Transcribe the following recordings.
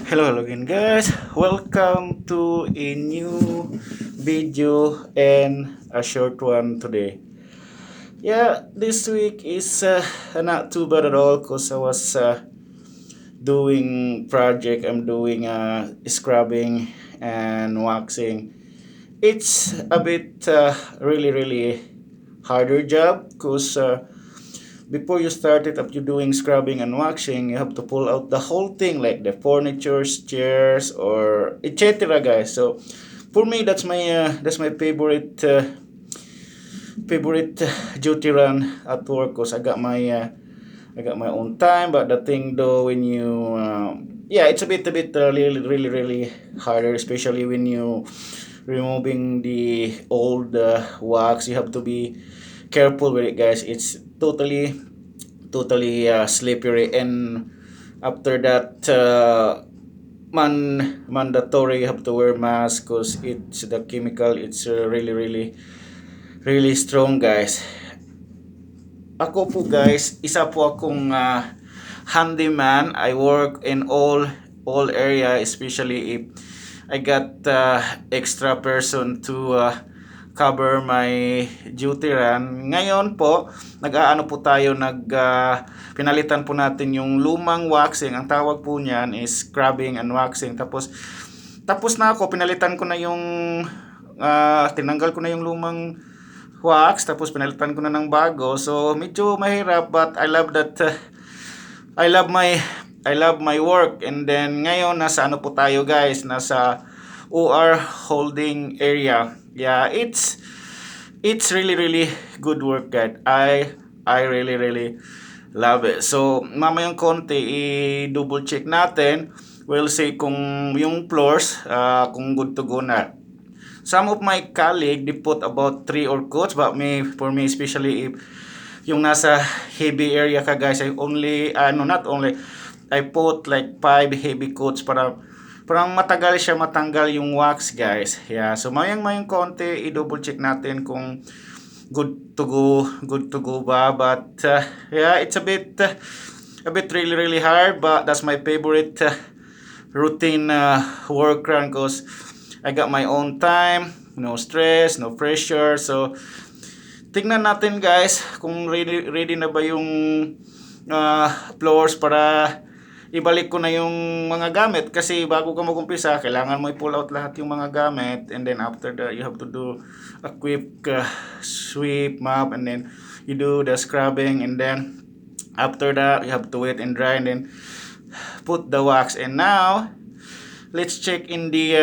Hello, hello again, guys. Welcome to a new video and a short one today. Yeah, this week is not too bad at all because I was doing project. I'm doing scrubbing and waxing. It's a bit really, really harder job because before you start it up, you're doing scrubbing and waxing, you have to pull out the whole thing like the furniture, chairs, or etc., guys. So for me, that's my favorite duty run at work because I got my own time. But the thing though, when you yeah, it's a bit really, really, really harder, especially when you removing the old wax. You have to be careful with it, guys. It's totally, totally slippery, and after that mandatory you have to wear mask because it's the chemical. It's really, really, really strong, guys. Ako po, guys, isa po akong handyman. I work in all area, especially if I got extra person to cover my duty run. Ngayon po, nag-aano po tayo, pinalitan po natin yung lumang waxing. Ang tawag po niyan is scrubbing and waxing. Tapos na ako, pinalitan ko na yung, tinanggal ko na yung lumang wax, tapos pinalitan ko na ng bago. So, medyo mahirap, but I love that, I love my work. And then, ngayon, nasa ano po tayo, guys, nasa OR holding area. Yeah, it's really, really good work, guys. I really, really love it. So, mamayang konti, i-double check natin. We'll see kung yung floors, kung good to go na. Some of my colleague, they put about 3 or coats, but me, for me, especially if yung nasa heavy area ka, guys, I only, no, not only, I put like 5 heavy coats para parang matagal siya matanggal yung wax, guys. Yeah, so mayang mayang konti, i-double check natin kung good to go ba. But yeah, it's a bit really, really hard, but that's my favorite routine work run because I got my own time, no stress, no pressure. So tingnan natin, guys, kung ready na ba yung floors para ibalik ko na yung mga gamit, kasi bago ka mag-umpisa, kailangan mo i-pull out lahat yung mga gamit, and then after that you have to do a quick sweep, mop, and then you do the scrubbing, and then after that you have to wait and dry and then put the wax. And now let's check in the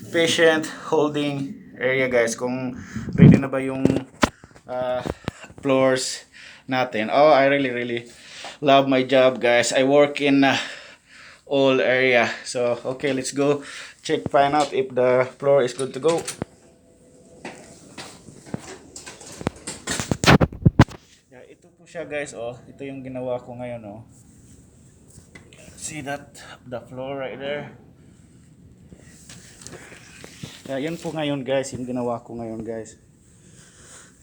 patient holding area, guys, kung ready na ba yung floors natin. Oh, I really, really love my job, guys. I work in all area. So okay, let's go check, find out if the floor is good to go. Yeah, ito po siya, guys. Oh, ito yung ginawa ko ngayon, oh. See that, the floor right there? Yeah, yan po ngayon, guys, yung ginawa ko ngayon, guys.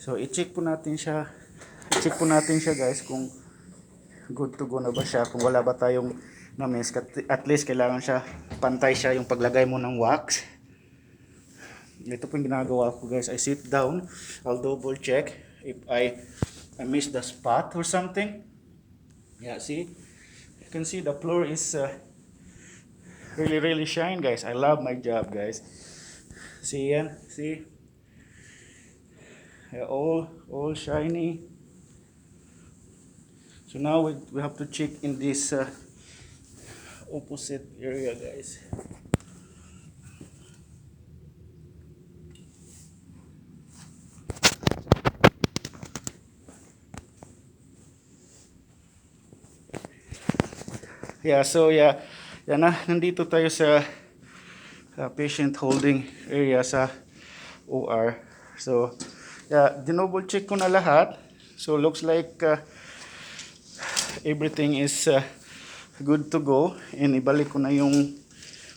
So i-check po natin siya. I-check po natin siya, guys, kung good to go na ba siya, kung wala ba tayong na-miss. At least kailangan siya, pantay siya yung paglagay mo ng wax. Ito po yung ginagawa ko, guys. I sit down, I'll double check if I miss the spot or something. Yeah, see? You can see the floor is really, really shine, guys. I love my job, guys. See yan? See? Yeah, all shiny. So now we have to check in this opposite area, guys. Yeah, so yeah, yan na, nandito tayo sa patient holding area sa OR. So, yeah, dinouble check ko na lahat. So, looks like everything is good to go. And ibalik ko na yung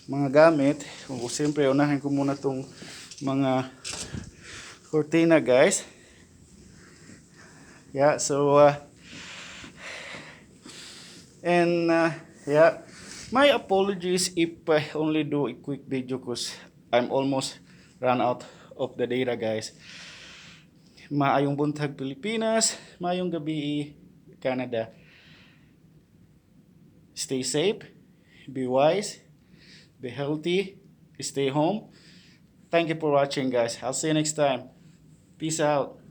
mga gamit. O, siyempre, unahin ko muna tong mga cortina, guys. Yeah, so, and yeah, My apologies if I only do a quick video 'cause I'm almost run out of the data, guys. Maayong buntag, Pilipinas, maayong gabi, Canada. Stay safe, be wise, be healthy, stay home. Thank you for watching, guys. I'll see you next time. Peace out.